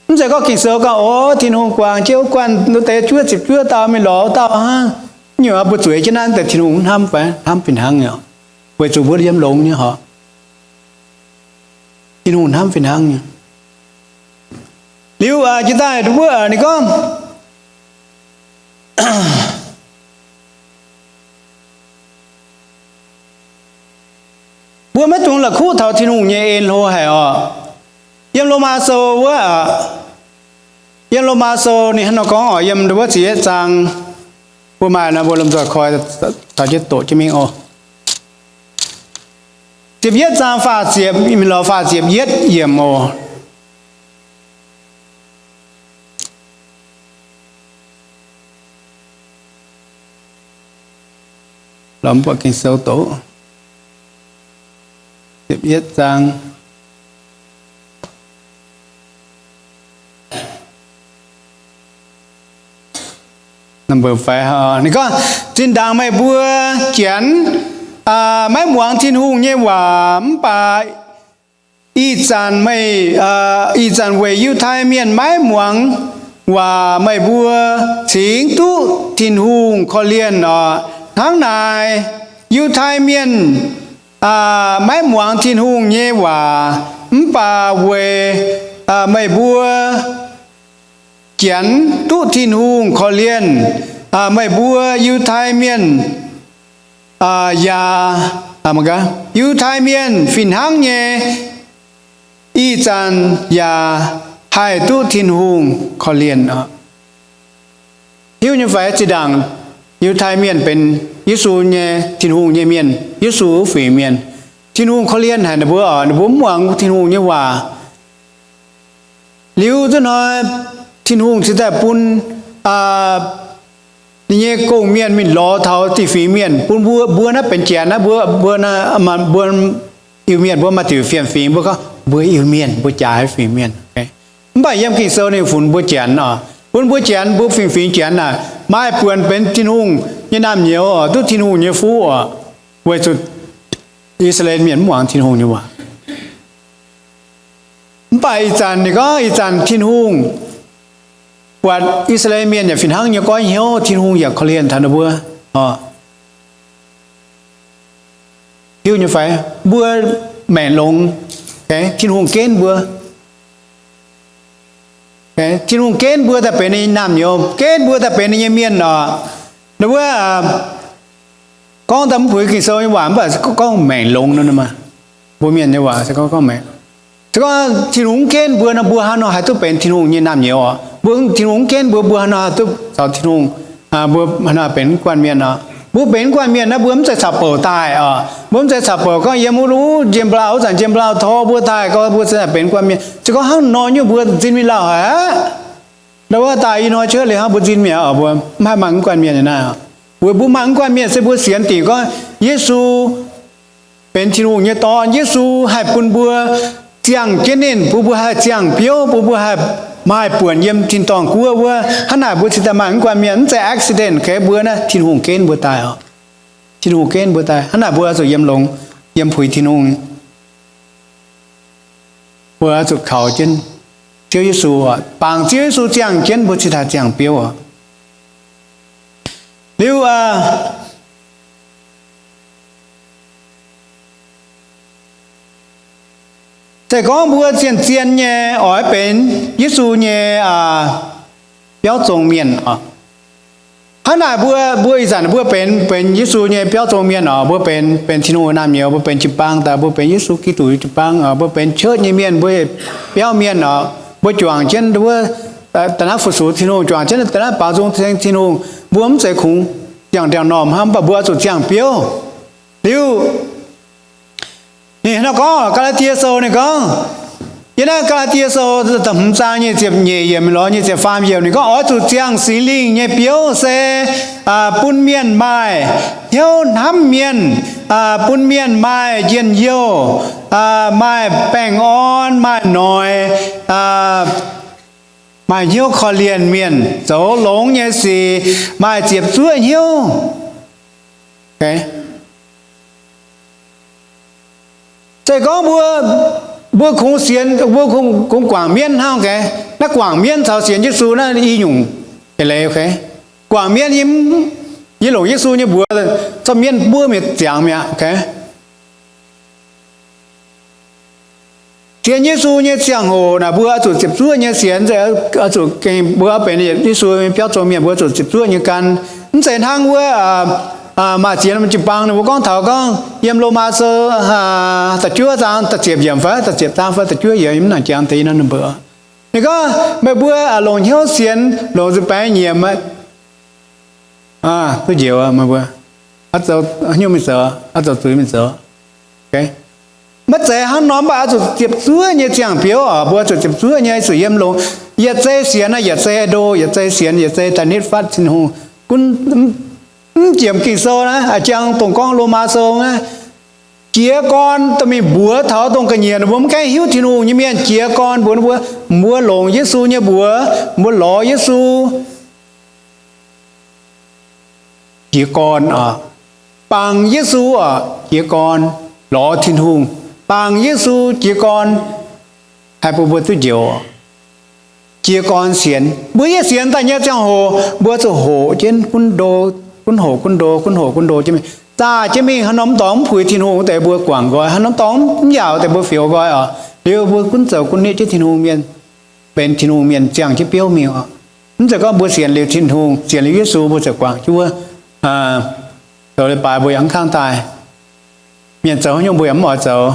Mv zeiz gorngv Ging-Sou gorngv, o, Tin-Hungh guangc jienv wuov guanh wuov deix juov ziepc juov dauh mingh lorz wuov dauh hnangv. Nyungc mbuo zueiz jienv naaiv deix Tin-Hungh mv hnamv fai? Hnamv fih hnangv nyei, weic zuqc mbuo yiem longx nyei horqc. Tin-Hungh hnamv fih hnangv nyei. Liuz jiex daaih wuov ninh gorngv, mbuo maiv dungx la'kuqv taux Tin-Hungh nyei en hlo haic oc. Yiem Lomaa Sou wuov, yiem Lomaa Sou ninh hnangv nor gorngv oc, yiem wuov ziepc yietv zaang, mbuo maaih nor mbuo lomh nzoih koi taux jienv doqc jienv mingh oc. Ziepc yietv zaang faah ziepc, mingh lorz faah ziepc yietv yiemc oc. Lomh buatc Ging-Sou doqc. Ziepc yietv zaang. Ninh gorngv, zinh ndaangc meih mbuo Janx maiv muangx Tin-Hungh nyei waac, mv baac ih zanc meih, ih zanc weic Yiutai Mienh maiv muangx waac, meih mbuo cingx duqv Tin-Hungh korv-lienh oc. Hnangv naaic, Yiutai Mienh maiv muangx Tin-Hungh nyei waac, mv baac weic meih mbuo Janx duqv Tin-Hungh korv-lienh, meih mbuo Yiutai Mienh yaac, Yiutai Mienh fih hnangv nyei, ih zanc yaac haih duqv Tin-Hungh korv-lienh oc. Hiuv nyei fai? Zinh ndaangc Yiutai Mienh benx Yesu nyei, Tin-Hungh nyei mienh, Yesu wuov fingx mienh. Tin-Hungh korv-lienh haic ninh mbuo oc, ninh mbuo mv muangx Tin-Hungh nyei waac. Liuz zuqc hnoi Tin-Hungh cingx daaih bun ninh nyei gong-mienh mingh lorz taux dieh fingx mienh bun mbuo, mbuo naaiv benx janx naaiv, mbuo, mbuo, mbuo Iu-Mienh mbuo maaih diuc fiem-fingx, mbuo gorngv mbuo Iu-Mienh, mbuo jaaix fingx mienh. Mv baac yiem Ging-Sou ninh funx mbuo janx oc, bun mbuo janx, mbuo fingx-fingx janx naaic, maaih buonc benx Tin-Hungh nyei naamh nyouz oc, duqv Tin-Hungh nyei fuqv oc, weic zuqc I^saa^laa^en Mienh mv muangx Tin-Hungh nyei waac. Mv baac ih zanc ninh gorngv ih zanc Tin-Hungh buatc I^saa^laa^en Mienh yaac fih hnangv nyei goiv hnyouv, Tin-Hungh yaac korv-lienh taux ninh mbuo. Hiuv nyei fai? Mbuo maengc longx, Tin-Hungh genv mbuo. Tin-Hungh genv mbuo daaih benx ninh nyei naamh nyouz, genv mbuo daaih benx ninh nyei mienh oc. Ninh mbuo gorngv daaih mv puix Ging-Sou nyei waac, mv baac gorngv maengc longx nor, mbuo mienh nyei waac se gorngv, gorngv maengc. Se gorngv Tin-Hungh mv genv mbuo nor, mbuo haaix nor haih duqv benx Tin-Hungh nyei naamh nyouz oc? Mbuo, Tin-Hungh mv genv mbuo, mbuo haaix nor haih duqv caux Tin-Hungh, mbuo haaix nor benx mv guanh mienh oc? Mbuo benx mv guanh mienh naaiv, mbuo mv zeiz caux bouc daaih oc. Mbuo mv zeiz caux bouc gorngv yiem wuov, wuov njien-blauh, wuov zanc njien-blauh tor mbuo daaih, gorngv mbuo se benx mv guanh mienh. Se gorngv hnangv nor nyungc mbuo nzin mingh lauh haic aqv. Ndau wuov daaih ih hnoi cuotv liuz hnangv mbuo nzin mi'aqv oc, mbuo mv haih maaih mv guanh mienh naaiv oc. Weic mbuo maaih mv guanh mienh se mbuo sienx dingc gorngv Yesu benx Tin-Hungh nyei Dorn. Yesu haih bun mbuo ziangh jienv ninh, bun mbuo haih ziangh biouv, bun mbuo haih maaih buonc yiem tin-dorngh guoqv wuov. Hnangv naaic mbuo cingx daaih maaih mv guanh mienh, mv zeiz accident, kei mbuo naaiv Tin-Hungh genv mbuo daaih oc. Tin-Hungh genv mbuo daaih. Hnangv naaic mbuo zuqc yiem longx, yiem puix Tin-Hungh. Mbuo zuqc kaux jienv Ziouv Yesu oc, bangc Ziouv Yesu ziangh jienv mbuo cingx daaih ziangh biouv oc. Liuz, se gorngv mbuo zien-zien nyei oix benx Yesu nyei biauv zong mienh oc. Hnangv naaic mbuo, mbuo ih zanc mbuo benx, benx Yesu nyei biauv zong mienh oc, mbuo benx, benx Tin-Hungh naamh nyouz, mbuo benx jiu-baang daaih, mbuo benx Yesu Giduc jiu-baang oc, mbuo benx church nyei mienh, mbuo biauv mienh oc, mbuo juangc jienv wuov, da'naaiv fu-sux Tin-Hungh, juangc jienv da'naaiv baaux nzung ceng Tin-Hungh, mbuo mv zeiz kungx ziangh ndiangx-normh hnangv, mv baac mbuo oix zuqc ziangh biouv. Liuz, ninh nor gorngv, Gaa^laa^die Sou ninh gorngv, yiem naaiv Gaa^laa^die Sou da'hmz zaang nyic ziepc nyeic yiemc lorz nyic ziepc faam yiemc ninh gorngv, oix zuqc ziangh Singx Lingh nyei biouv se bun mienh maaih hnyouv hnamv mienh, bun mienh maaih njien-youh, maaih baengh orn, maaih noic, maaih hnyouv korv-lienh mienh, zoux longx nyei sic, maaih ziepc zuoqv hnyouv. Se gorngv mbuo, mbuo kungx sienx, mbuo kungx guangc mienv hnangv gaax, naaiv guangc mienv caux sienx Yesu naaiv i nyungc eix leiz. Guangc mienv yie, yie longc Yesu nyei mbuox, zorqv mienv mbuov mingh ziangx mi'aqv. Sienx Yesu nyei ziangh hoc naaic, mbuo oix zuqc ziepc zuoqv nyei sienx, oix zuqc gengh mbuo oix benx Yesu nyei biauv zong mienh, mbuo oix zuqc ziepc zuoqv nyei gan. Mv zeiz hnangv wuov maaih ziex norm jiu-baang ninh mbuo gorngv taux gorngv yiem Lomaa Sou da'juov zaang da'ziepc yiemc fai da'ziepc zaang fai da'juov yiemc, mv nangc jangx deix nor ninh mbuo. Ninh gorngv meih mbuo longc hnyouv sienx, longc nzipc nyiemc, duqv njoux meih mbuo, hnyouv mingh zoux, oix zoux zuiz mingh zoux. Maiv zeiz hnangv nor, mv baac oix zuqc ziepc zuoqv nyei ziangh biouv oc. Mbuo zuqc ziepc zuoqv nyei, zuqc yiem longx. Yietc zei sienx naaiv, yietc zei ndo, yietc zei sienx, yietc zei daaih nitv fatv Tin-Hungh. Mv jiem Ging-Sou naaiv, jang dongh gorngv Lomaa Sou naaiv, jiez gorn dorh mingh mbuox taux dongh ga'nyiec ninh mbuo mv gaengh hiuv Tin-Hungh nyei mienh. Jiez gorn mbuox ninh mbuo, mbuo longc Yesu nyei mbuox, mbuo lorz Yesu. Jiez gorn oc, bangc Yesu oc, jiez gorn lorz Tin-Hungh, bangc Yesu jiez gorn, haih bun mbuo duqv njoux. Jiez gorn sienx, mbuo yie sienx daaih nyei ziangh hoc, mbuo zuqc hoqc jienv gunv ndo, gunv hoqc gunv ndo, gunv hoqc gunv ndo jienv mingh, zaah jienv mingh. Haaix norm dorngx mv puix Tin-Hungh wuov deix mbuo guangc nqoi, haaix norm dorngx mv yaauc deix mbuo fioux nqoi oc. Liuz mbuo gunv zoux gunv nitv jienv Tin-Hungh mienh, benx Tin-Hungh mienh ziangh jienv biouv mingh oc. Mv zeiz gorngv mbuo sienx liuz Tin-Hungh, sienx liuz Yesu, mbuo ziouc guangc jienv wuov, zoux leiz-baaix mbuo yaac mv kangv daaih. Mienh zoux haaix nyungc mbuo yaac mv oix zoux.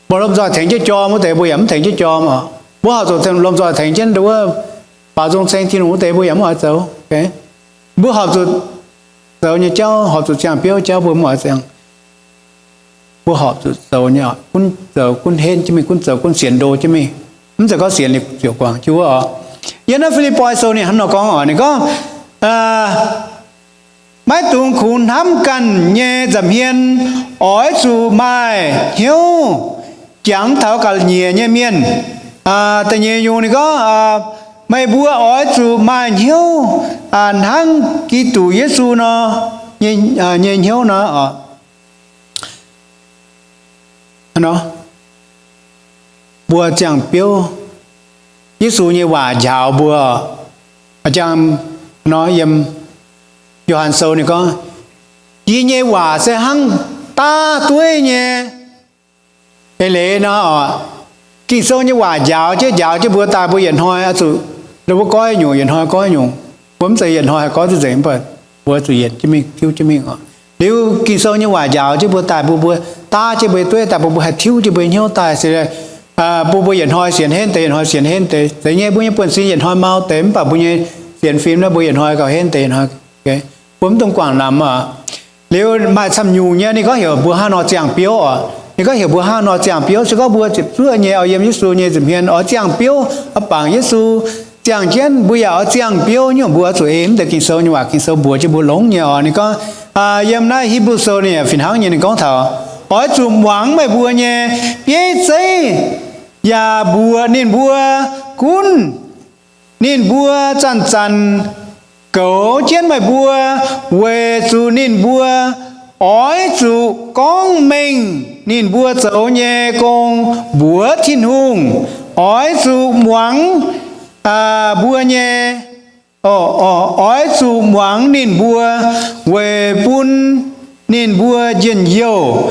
Mbuo lomh nzoih tengx jienv jorm wuov deix mbuo yaac mv tengx jienv jorm oc. Mbuo horpc zuqc lomh nzoih tengx jienv wuov baaux nzung ceng Tin-Hungh wuov deix mbuo yaac mv oix zoux. Mbuo horpc zuqc zoux nyei jauv, horpc zuqc ziangh biouv jauv mbuo mv oix ziangh. Mbuo horpc zuqc zoux nyei, gunv zoux gunv henv jienv mingh, gunv zoux gunv sienx ndo jienv mingh. Mv zeiz gorngv sienx liuz ziouc guangc jienv wuov oc. Yiem naaiv Fi^lipv^poi Sou ninh hnangv nor gorngv oc, ninh gorngv, maiv dungx kungx hnamv ganh nyei nza'hmien, oix zuqc maaih hnyouv jangx taux ga'nyiec nyei mienh. Da'nyeic nyungc ninh gorngv, meih mbuo oix zuqc maaih hnyouv hnangv Giduc Yesu nor, nyei hnyouv nor. Mbuo ziangh biouv, Yesu nyei waac njaaux mbuo. Yiem Yo^han Sou ninh gorngv, yie nyei waac se hnangv daav dueiv nyei eix leiz nor oc. Ging-Sou nyei waac njaaux jienv, njaaux jienv mbuo daaih mbuo yietc hnoi oix zuqc, mbuo goiv nyungc yietc hnoi goiv nyungc. Mbuo mv zeiz yietc hnoi haih goiv duqv nzengc, mv baac mbuo zuqc yienc jienv mingh, tiuv jienv mingh oc. Liuz Ging-Sou nyei waac njaaux jienv mbuo daaih, mbuo, mbuo daav jienv mbuo dueiv daaih, mbuo, mbuo haih tiuv jienv mbuo nyei hnyouv daaih se, mbuo, mbuo yietc hnoi sienx henv deix, yietc hnoi sienx henv deix. Zeiz nyei, mbuo nyei buonv-sin yietc hnoi mau deix, mv baac mbuo nyei sienx fim naaiv mbuo yietc hnoi gauh henv deix, yietc hnoi. Mbuo mv dungx guangc namx oc. Liuz maaih camv nyungc nyei, ninh gorngv heuc mbuo hnangv nor ziangh biouv oc. Ninh gorngv heuc mbuo hnangv nor ziangh biouv, se gorngv mbuo ziepc zuoqv nyei oix yiem Yesu nyei nza'hmien oix ziangh biouv, oix bangc Yesu ziangh jienv, mbuo yaac oix ziangh biouv nyungc, mbuo oix zuqc ei mv deix Ging-Sou nyei waac. Ging-Sou mbuox jienv mbuo longx nyei oc. Ninh gorngv, yiem naaiv Hipv^lu Sou ninh yaac fih hnangv nyei, ninh gorngv taux, oix zuqc muangx meih mbuo nyei bieiv zeiv, yaac mbuox ninh mbuo gunv ninh mbuo zanc-zanc goux jienv meih mbuo, weic zuqc ninh mbuo oix zuqc gorngv mengh ninh mbuo zoux nyei gong mbuox Tin-Hungh. Oix zuqc muangx mbuo nyei, oix zuqc muangx ninh mbuo, weic bun ninh mbuo njien-youh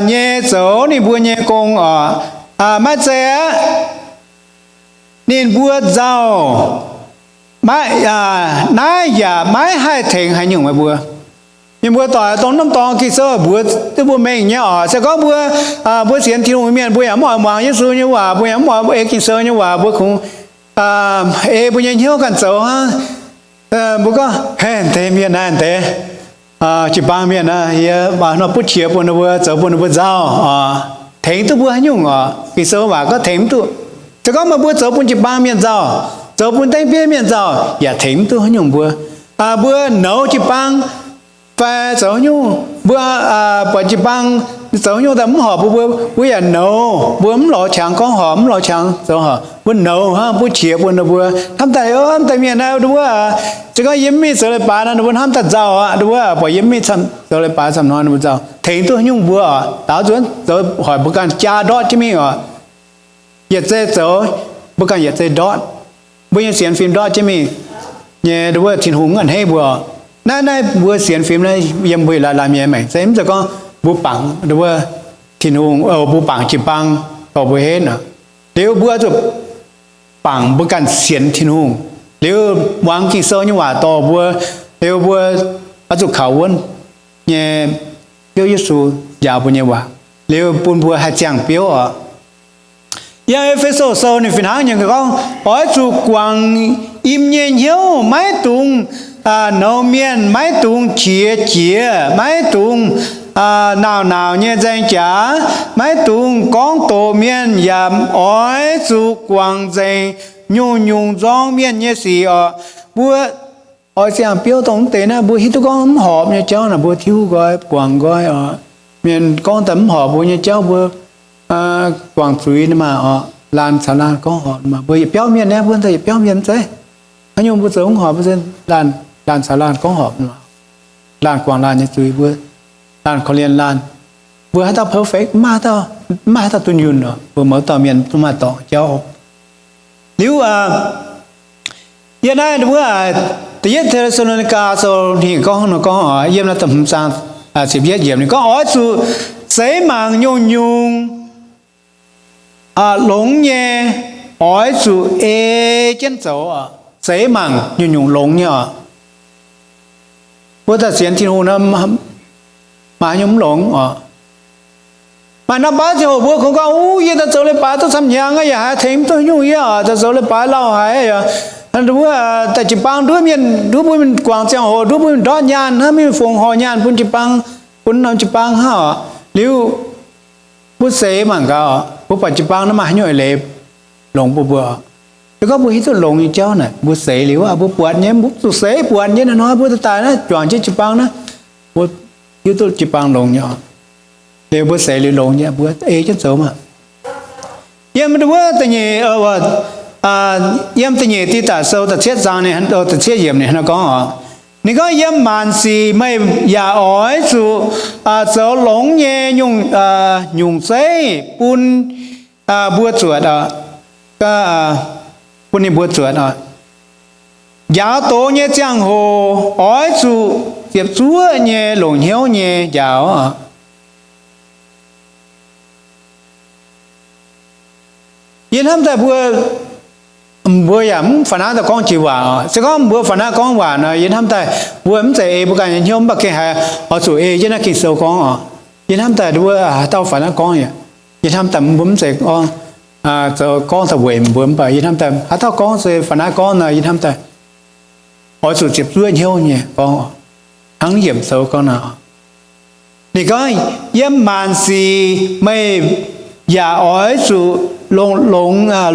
nyei zoux ninh mbuo nyei gong oc. Maiv zeiz aqv. Ninh mbuo nzauh, naaiv yaac maiv haih tengx haaix nyungc meih mbuo. Mienh mbuo doic dongh norm dorngx Ging-Sou mbuox duqv mbuo mengh nyei oc. Se gorngv mbuo, mbuo sienx Tin-Hungh mienh, mbuo yaac mv oix muangx Yesu nyei waac, mbuo yaac mv oix ei Ging-Sou nyei waac, mbuo kungx ei mbuo nyei hnyouv ganh zoux hnangv. Mbuo gorngv, heh, deix mienh naaiv deix jiu-baang mienh aah, yie baac nor butv qiex bun ninh mbuo, zoux bun ninh mbuo nzauh oc. Tengx duqv mbuo haaix nyungc oc? Ging-Sou waac gorngv tengx mv duqv. Se gorngv meih mbuo zoux bun jiu-baang mienh nzauh, zoux bun dengv bieiv mienh nzauh, yaac tengx mv duqv haaix nyungc mbuo. Mbuo nouz jiu-baang fai zoux haaix nyungc, mbuo buatc jiu-baang zoux haaix nyungc daaih mv horpc mbuo, mbuo, mbuo yaac nouz, mbuo mv lorz qangx gorngv horpc, mv lorz qangx zoux horpc, mbuo nouz hnangv butv qiex bun ninh mbuo. Hnamv daaih, hnamv daaih mienh naaiv, ninh mbuo se gorngv yie mv mingh zoux leiz-baaix nor, ninh mbuo hnamv daaih nzauh aqv. Ninh mbuo buatc yie mv mingh zoux leiz-baaix camv hnoi ninh mbuo nzauh. Tengx duqv haaix nyungc mbuo oc? Daaux nzuonx zoux hoic mbuo ganh jaa ndortv jienv mingh oc. Yietc zei zoux, mbuo ganh yietc zei ndortv. Mbuo nyei sienx fim ndortv jienv mingh nyei, wuov Tin-Hungh mv a'hneiv mbuo. Naaiv, naaiv mbuo sienx fim naaiv yiem mbuo laanh laanh mienh maengc zeiv, mv zeiz gorngv mbuo bangc wuov Tin-Hungh, mbuo bangc jiu-baang dorh mbuo henv aqv. Liuz mbuo oix zuqc bangc mbuo ganh sienx Tin-Hungh. Liuz muangx Ging-Sou nyei waac dorh mbuo, liuz mbuo oix zuqc kaux wuonv nyei, Ziouv Yesu njaaux mbuo nyei waac, liuz bun mbuo haih ziangh biouv oc. Yiem E^fe^so Sou ninh fih hnangv nyei gorngv, oix zuqc guangc im nyei hnyouv, maiv dungx nouz mienh, maiv dungx qiex jiez, maiv dungx naauc naauc nyei nzaeng jaax, maiv dungx gorngv doqc mienh, yaac oix zuqc guangc nzengc nyungc-nyungc nzorng mienh nyei sic oc. Mbuo oix ziangh biouv dongh mv deix naaiv, mbuo hiuv duqv gorngv mv horpc nyei jauv naaic, mbuo tiuv nqoi, guangc nqoi oc. Mienh gorngv daaih mv horpc mbuo nyei jauv, mbuo guangc zuiz maah oc. Laanh caux laanh gorngv horpc maah. Mbuo yietc biauv mienh naaiv, mbuo daaih yietc biauv mienh zeiv. Haaix nyungc mbuo zoux mv horpc, mbuo laanh, laanh caux laanh gorngv horpc, laanh guangc laanh nyei zuiz, mbuo laanh korv-lienh laanh. Mbuo haaix dauh perfect? Mv maaih, mv maaih haaix dauh dunh yunh oc. Mbuo mouz dauh mienh mv maaih dorngc jauv. Liuz yiem naaiv wuov Da'yietv Te^saa^lo^ni^gaa Sou ninh gorngv nor gorngv, yiem naaiv da'hmz zaang ziepc yietv yiemc ninh gorngv, oix zuqc seix mangc nyungc-nyungc longx nyei, oix zuqc ei jienv zoux. Seix mangc nyungc-nyungc longx nyei oc. Mbuo daaih sienx Tin-Hungh nor, maaih haaix nyungc mv longx oc? Maaih norm baav ziangh hoc mbuo kungx gorngv, uv, yie daaih zoux leiz-baaix duqv camv hnyangx, yaac haiz tengx mv duqv nyungc, yie oc daaih zoux leiz-baaix lauh haic, daaih jiu-baang nduov mienh, nduov mbuo mingh guangc ziangh hoc, nduov mbuo mingh ndortv nyaanh, hnangv mingh fongc horc nyaanh bun jiu-baang, bun norm jiu-baang hnangv oc. Liuz mbuo seix mangc gaax oc, mbuo buatc jiu-baang naaiv maaih haaix nyungc eix leiz longx bun mbuo oc? Se gorngv mbuo hiuv duqv longx nyei jauv naaic, mbuo seix liuz aqv, mbuo buatc nyei, mbuo zuqc seix buatc nyei naaic hnoi, mbuo daaih daaih naaiv juangc jienv jiu-baang naaiv, mbuo hiuv duqv jiu-baang longx nyei oc. Liuz mbuo seix liuz longx nyei, mbuo ei jienv zoux maah. Yiem wuov da'nyeic, yiem da'nyeic Diex Daaih Sou da'cietv zaang, da'cietv yiemc ninh hnangv naaiv gorngv oc. Ninh gorngv, yiem maanc sic meih yaac oix zuqc zoux longx nyei nyungc zeiv bun mbuo zuotc, bun ninh mbuo zuotc. Njaaux doz nyei ziangh hoc oix zuqc ziepc zuoqv nyei longc hnyouv nyei njaaux. Yie hnamv daaih mbuo, mbuo yaac mv fa'naaiv daaih gorngv jiex waac. Se gorngv mbuo fa'naaiv gorngv waac nor, yie hnamv daaih mbuo mv zeiz ei mbuo ganh nyei hnyouv, mv baac gengh haiz oix zuqc ei jienv naaiv Ging-Sou gorngv oc. Yie hnamv daaih mbuo haaix dauh fa'naaiv gorngv, yie hnamv daaih mbuo mv zeiz gorngv, zoux gorngv taux weic mbuo, mv baac yie hnamv daaih haaix dauh gorngv se fa'naaiv gorngv nor, yie hnamv daaih oix zuqc ziepc zuoqv hnyouv nyei gorngv oc. Hnangv yiemc sou gorngv nor, ninh gorngv, yiem maanc sic meih yaac oix zuqc longx, longx,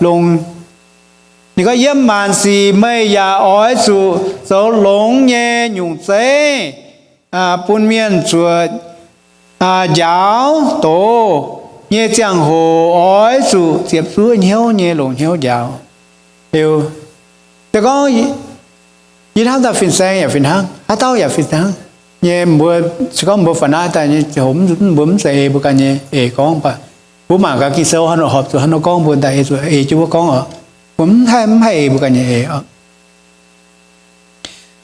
longx, ninh gorngv, yiem maanc sic meih yaac oix zuqc zoux longx nyei nyungc zeiv bun mienh zuotc. Njaaux doz nyei ziangh hoc oix zuqc ziepc zuoqv hnyouv nyei longc hnyouv njaaux. Liuz, se gorngv yie hnamv daaih fin-saeng yaac fih hnangv, haaix dauh yaac fih hnangv nyei. Mbuo, se gorngv mbuo fa'naaiv daaih nyei ziangh hoc, mbuo mv zeiz ei mbuo ganh nyei eix gorngv, mv baac mbuo mangc gaax Ging-Sou haaix nor horpc zuqc haaix nor gorngv, mbuo daaih ei zuqc ei jienv wuov gorngv oc. Mbuo mv haih, mv haih ei mbuo ganh nyei eix oc.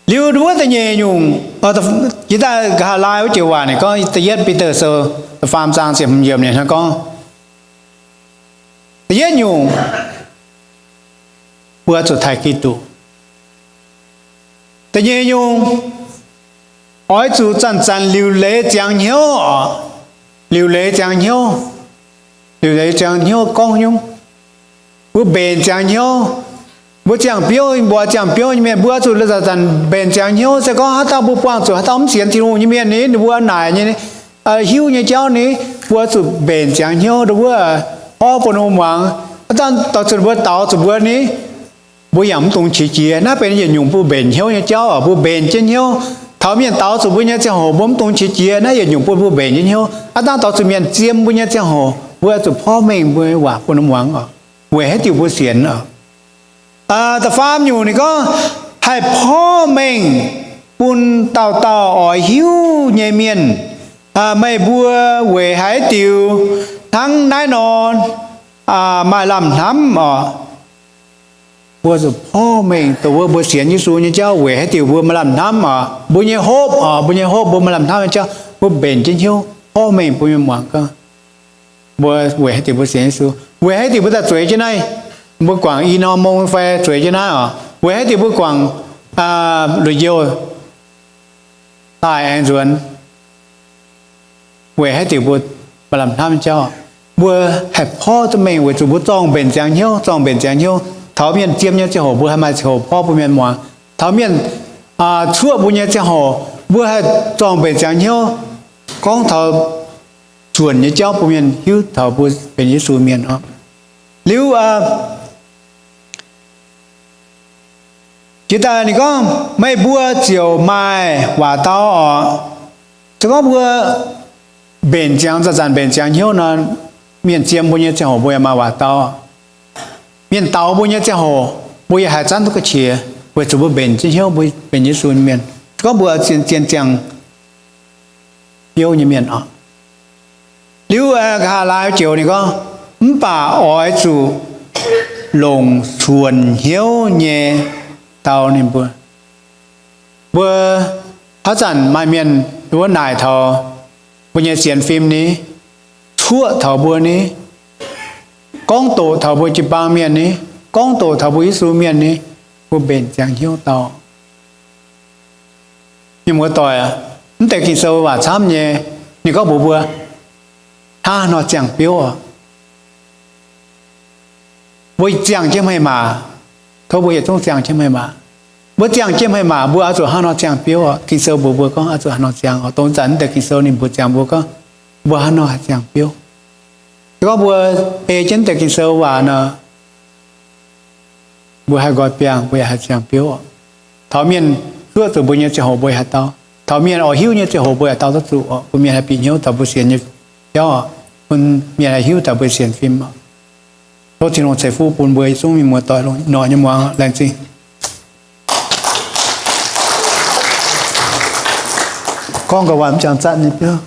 Liuz wuov da'nyeic nyungc, jiex daaih nqa'haav laai wuov joux waac ninh gorngv, da'yietv Bide Sou da'faam zaang ziepc hmz yiemc ninh hnangv gorngv, da'yietv nyungc, mbuo zuqc taaih Giduc. Da'nyeic nyungc, oix zuqc zanc-zanc liuc leiz ziangx hnyouv oc. Liuc leiz ziangx hnyouv, liuc leiz ziangx hnyouv gorngv nyungc, mbuo mbenc ziangx hnyouv. Mbuo ziangh biouv, mbuo ziangh biouv nyei mienh, mbuo zuqc zanc-zanc mbenc ziangx hnyouv. Se gorngv haaix dauh mbuo buangh zuqc haaix dauh mv sienx Tin-Hungh nyei mienh ni, ninh mbuo naaic nyei, hiuv nyei jauv ni, mbuo zuqc mbenc ziangx hnyouv nduov wuov, porv bun ninh mbuo muangx. Haaix dauh dorh zuqc mbuo daux zuqc mbuo ni, mbuo yaac mv dungx qiex jiez. Naaiv benx yietc nyungc mbuo mbenc hnyouv nyei jauv oc. Mbuo mbenc jienv hnyouv, taux mienh daux zuqc mbuo nyei ziangh hoc mbuo mv dungx qiex jiez. Naaiv yietc nyungc bun mbuo mbenc jienv hnyouv. Haaix dauh dorh zuqc mienh ziem mbuo nyei ziangh hoc, mbuo zuqc porv mengh mbuo nyei waac bun ninh muangx oc, weic haaix diuc mbuo sienx oc. Da'faam nyungc ninh gorngv, haih porv mengh bun dauh dauh oix hiuv nyei mienh, meih mbuo weic haaix diuc hnangv naaiv nor maaih lamh hnamv oc. Mbuo zuqc porv mengh dongh wuov mbuo sienx Yesu nyei jauv weic haaix diuc mbuo maaih lamh hnamv oc. Mbuo nyei hopv oc, mbuo nyei hopv mbuo maaih lamh hnamv nyei jauv, mbuo mbenc jienv hnyouv porv mengh bun mienh muangx gorngv mbuo weic haaix diuc mbuo sienx Yesu, weic haaix diuc mbuo daaih zueiz jienv naaiv, mbuo guangc i norm mong fai zueiz jienv naaiv oc, weic haaix diuc mbuo guangc luoqc njoh daaih aengx nzuonx, weic haaix diuc mbuo maaih lamh hnamv jauv. Mbuo haih porv duqv mengh weic zuqc mbuo zorng mbenc ziangx hnyouv, zorng mbenc ziangx hnyouv. Taux mienh ziem nyei ziangh hoc mbuo haih maaih ziangh hoc porv bun mienh muangx. Taux mienh cuoqv mbuo nyei ziangh hoc mbuo haih zorng mbenc ziangx hnyouv gorngv taux zuonc nyei jauv bun mienh hiuv taux mbuo benx Yesu mienh oc. Liuz jiex daaih ninh gorngv, meih mbuo ziouc maaih waac dau oc. Se gorngv mbuo mbenc ziangx, zanc-zanc mbenc ziangx hnyouv nor, mienh ziem mbuo nyei ziangh hoc mbuo yaac maaih waac dau. Mienh daux mbuo nyei ziangh hoc mbuo yaac haih zanv duqv ga'qiex weic zuqc mbuo mbenc jienv hnyouv mbuo benx Yesu nyei mienh. Se gorngv mbuo zien, zien ziangh biouv nyei mienh oc. Liuz nqa'haav laai joux ninh gorngv, mv baac oix zuqc longc suonc hnyouv nyei dau ninh mbuo. Mbuo haaix zanc maaih mienh wuov naaic taux mbuo nyei sienx fim ni, cuoqv taux mbuo ni, gorngv doqc taux mbuo jiu-baang mienh ni, gorngv doqc taux mbuo Yesu mienh ni, mbuo mbenc ziangx hnyouv dau. Mienh muoz-doic, mv deix Ging-Sou waac camv nyei, ninh gorngv mbuox mbuo, hnangv nor ziangh biouv oc. Mbuo ziangh jienv hmei maac, tov mbuo yietc zungv ziangh jienv hmei maac. Mbuo ziangh jienv hmei maac, mbuo oix zuqc hnangv nor ziangh biouv oc. Ging-Sou mbuox mbuo gorngv oix zuqc hnangv nor ziangh oc. Dongh zanc mv deix Ging-Sou ninh mbuox ziangx mbuo gorngv, mbuo hnangv nor haih ziangh biouv. Se gorngv mbuo ei jienv mv deix Ging-Sou waac nor, Mbuo haih nqoi biangh, mbuo yaac haih ziangh biouv oc. Taux mienh zuoqv zuqc mbuo nyei ziangh hoc mbuo haih dau. Taux mienh oix hiuv nyei ziangh hoc mbuo yaac dau duqv zuqc oc. Bun mienh haih bieqc hnyouv taux mbuo sienx nyei jauv oc. Bun mienh haih hiuv taux mbuo sienx fim oc. Tov Tin-Hungh ceix fuqv bun mbuo yietc zungv mienh muoz-doic longc noic nyei muangx laengz zingh. Gorngv ga'wanc jangx zatv nyei biauv.